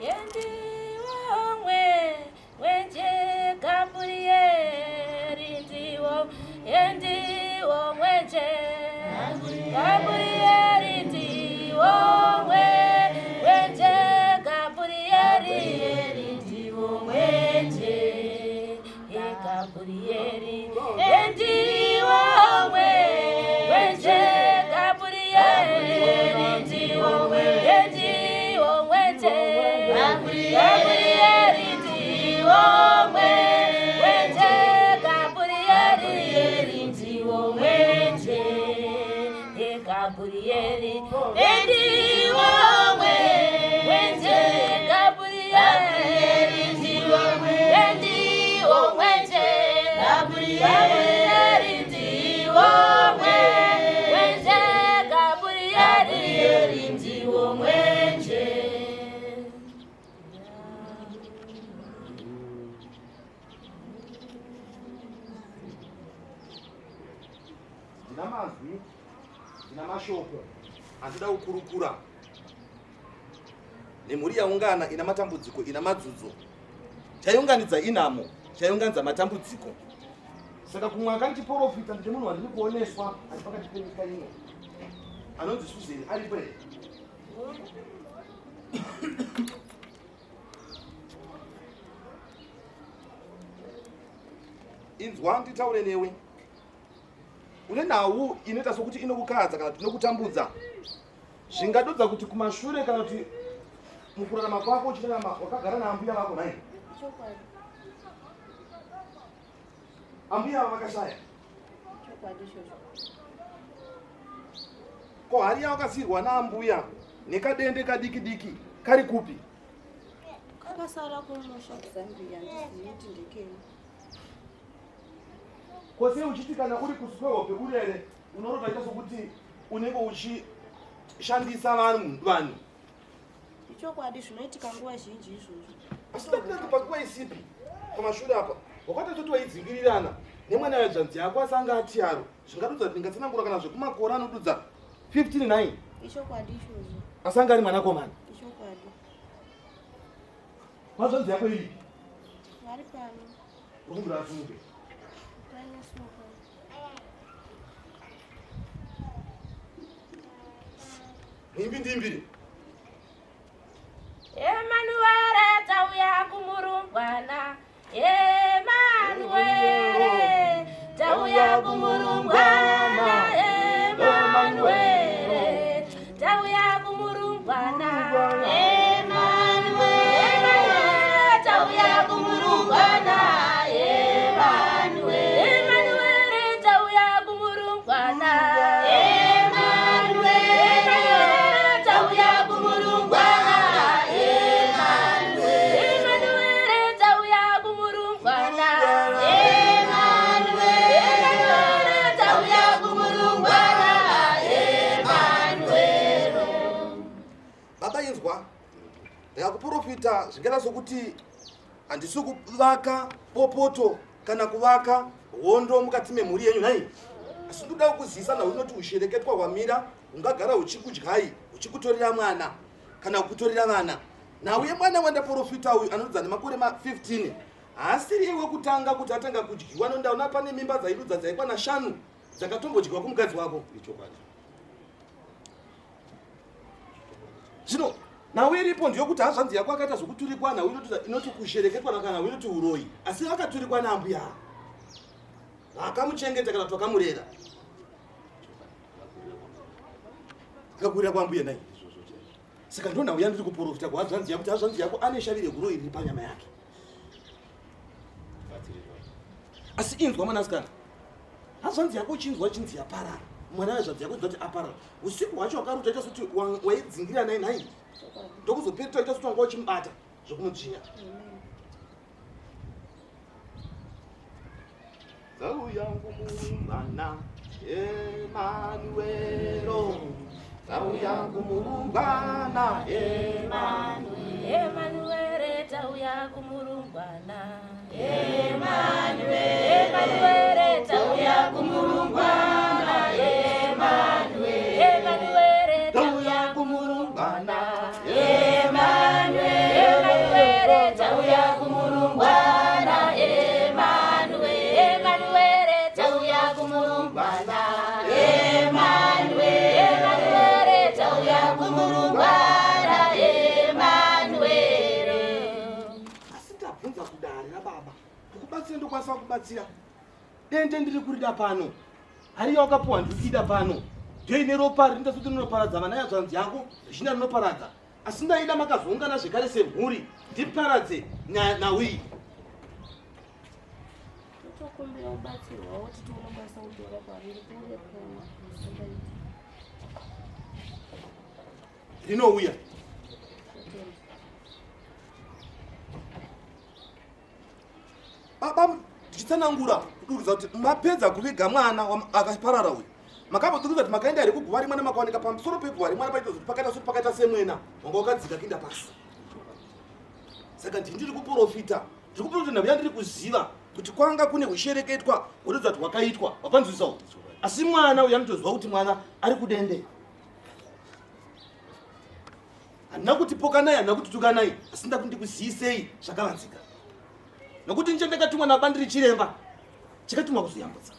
Yendiwomwe mwenje Gabrieli ndiwo yendiwo mwenje Gabrieli ndiwo mwe mwenje Gabrieli ndiwo mwenje Gabrieli ndiwo mwe mwenje Gabrieli ndiwo ndiwo mwenje Gabrieli ndiwo mwe mwenje Gabrieli ndiwo mwenje Gabrieli ndiwo mwe mwenje Gabrieli ndiwo ndiwo mwenje Gabrieli ndiwo mwe mwenje Gabrieli ndiwo mwenje. Ndina mazwi, ndina mashoko andinoda kukurukura nemhuri yaungana ina matambudziko, ina madzudzo. Chaiunganidza inhamo, chaiunganidza matambudziko. Saka kumwe akandichiporofita ndine munhu wandiri kuoneswa ari pakati penyika ino anonzi Suzeni aripo here? Inzwa nditaure newe. Une nhau inoita sokuti inokukahadza kana kuti inokutambudza. Zvingadudza kuti kumashure kana kuti mukurarama kwako uchirarama wakagara naambuya vako nhai? Chokwadi. Ambuya ava vakashaya. Chokwadi ichocho. Ko hari yawakasiirwa naambuya nekadende kadiki diki kari kupi? Kakasara kumusha kuZambia handizivi kuti ndekei. Ko sei uchiti kana uri kuswehope urere unorota ita sokuti unenge uchishandisa vanhu vanhu? Ichokwadi zvinoitika nguva zhinji izvozvo. Asi ndatinati panguva isipi pamashure apa wakati toti waidzingirirana nemwana wedzvanzi yako asi anga atiyaro zvingadudza kuti ndingatsanangura kana zvekumakore anodudza 159 Ichokwadi izvozvo. asi anga ari mwanakomana. Ichokwadi. Mazvanzi yako iripi? Vari pano. Ukumbira asunge. Vanosumuka. Muimbi ndiimbire. Emanuere tauya kumurumbwana Emanuere tauya kumurumbwana Emanuere tauya kumurumbwana Emanuere tauya kumurumbwana Emanuere tauya kumurumbwana Emanuere tauya kumurumbwana Emanuere tauya kumurumbwana Emanuere tauya kumurumbwana Emanuere. Baba inzwa, ndakakuprofita zvingaita sokuti handisi kuvaka bopoto kana kuvaka hondo mukati memhuri yenyu nhai, asi ndoda kukuzivisa nhau inoti ushereketwa hwamira hungagara huchikudyai huchikutorera mwana kana kukutorera vana. Nhau yemwana wandaprofita uyu anodza nemakore ma 15 haasiri iye wekutanga kuti atanga kudyiwa nondaona pane mimba dzaidudza dzaikwana shanu dzakatombodyiwa kumukadzi wako. Ichokwadi. Zvino nhau iripo ndeyokuti hazvanzi yako akaita zvokuturikwa nhau inoti kushereketwa kana nhau inoti uroyi, asi akaturikwa naambuya vakamuchengeta kana kuti vakamurera akakurira kwambuya nai. Saka ndo nhau yandiri kuprofita kuhazvanzi yako kuti hazvanzi yako ane shavi reguroyi riri panyama yake. Asi inzwa mwanasikana, hazvanzi yako uchinzwa chinzi yaparara, mwana wezvanzi yako kuti aparara, usiku hwacho wakaruta ita sokuti waidzingirira naye nhai, ndokuzopeta ita sokuti wanga uchimubata zvokumudzvinya. Dzauya kumurumbwana Emanuelo, dzauya kumurumbwana Emanuelo, Emanuele tauya kumurumbwana Emanuele, Emanuele tauya kumurumbwana Emanuele, Emanuele tauya kumurumbwana Emanuele. Ndibatsire ndokwanisa kubatsira. Dende ndiri kurida pano. Hari yawakapuwa ndiri kuida pano. Ndiyo ine ropa rinoita sekuti rinoparadza vana yazvanzi yako, zvichina rinoparadza. Asi ndaida makazoungana zvekare semhuri ndiparadze nhau iyi. Totokumbira kubatsirwawo kuti tione kutora kwariri tione kuona. Rinouya. Baba tichitsanangura kudurudza kuti mapedza kuviga mwana akaparara uyu makambodurudza kuti makaenda here kuguva remwana makaoneka pamusoro peguva remwana paita kuti pakaita soti pakaita semwena wanga wakadzika kuenda pasi saka ndii ndiri kuprofita ndiri kuprofita nhau yandiri kuziva kuti kwanga kune ushereketwa hwekuratidza kuti hwakaitwa wapanzwisa asi mwana uyu anotoziva kuti mwana ari kudende handina kuti pokanai handina kuti tukanai asi nda kuti ndikuziisei zvakavanzika nokuti ndicho ndakatumwa nabandiri chiremba chakatumwa kuzoyambutsa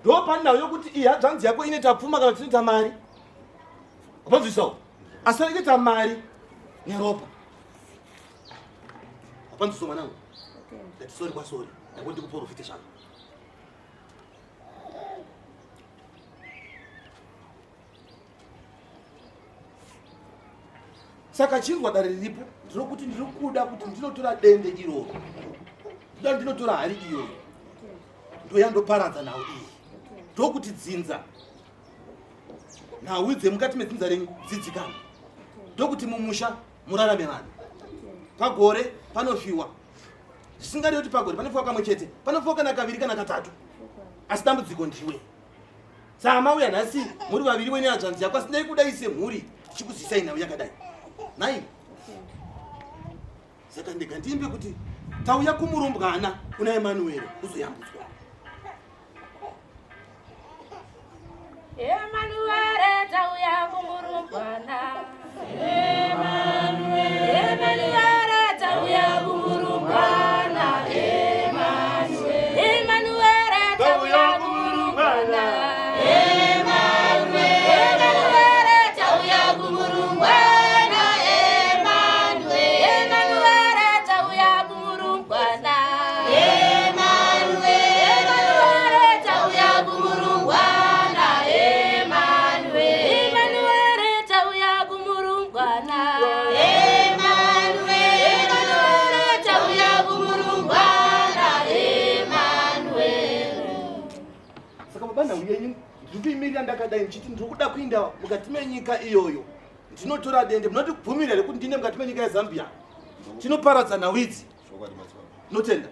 ndo panhau yokuti iyi hadzvanzi yako inoita pfuma kana kuti inoita mari wapanzwisawo asi inoita mari neropa wapanzwiso mwanangu ndati sori kwasori ndakuti ndikuporofite zvangu Saka chinzwa dare riripo ndinokuti ndiri kuda kuti ndinotora dende iroro ndoda ndinotora hari iyoyo ndoya ndoparadza nhau iyi ndokuti dzinza nhau dzemukati medzinza renyu dzidzikame ndokuti mumusha murarame vanhu pagore panofiwa zvisingadi kuti pagore panofiwa kamwe chete panofiwa kana kaviri kana katatu asi dambudziko ndiwe Saka mauya nhasi muri vaviri wene hanzvanzi yako asi ndai kudai semhuri tichikuzisai nhau yakadai. Nhai. Saka ndega ndiimbe kuti tauya kumurumbwana kuna Emanuel kuzoyambutswa. Emanuel tauya kumurumbwana. Emanuel Emanuel tauya kumurumbwana. Emanuel Emanuel tauya kumurumbwana. Emanuel Emanuel tauya kumurumbwana. Emanuel Emanuel tauya kumurumbwana. Emanuel Emanuel tauya kumurumbwana. Emanuel Emanuel tauya kumurumbwana. Emanuel Emanuel tauya kumurumbwana. Emanuel Saka baba nhau yenyu ndiri kuimirira ndakadai ndichiti ndiri kuda kuinda mukati menyika iyoyo ndinotora dende munotibvumira here kuti ndine mukati menyika yezambia tinoparadza nhau idzi Chokwadi madzibaba. notenda.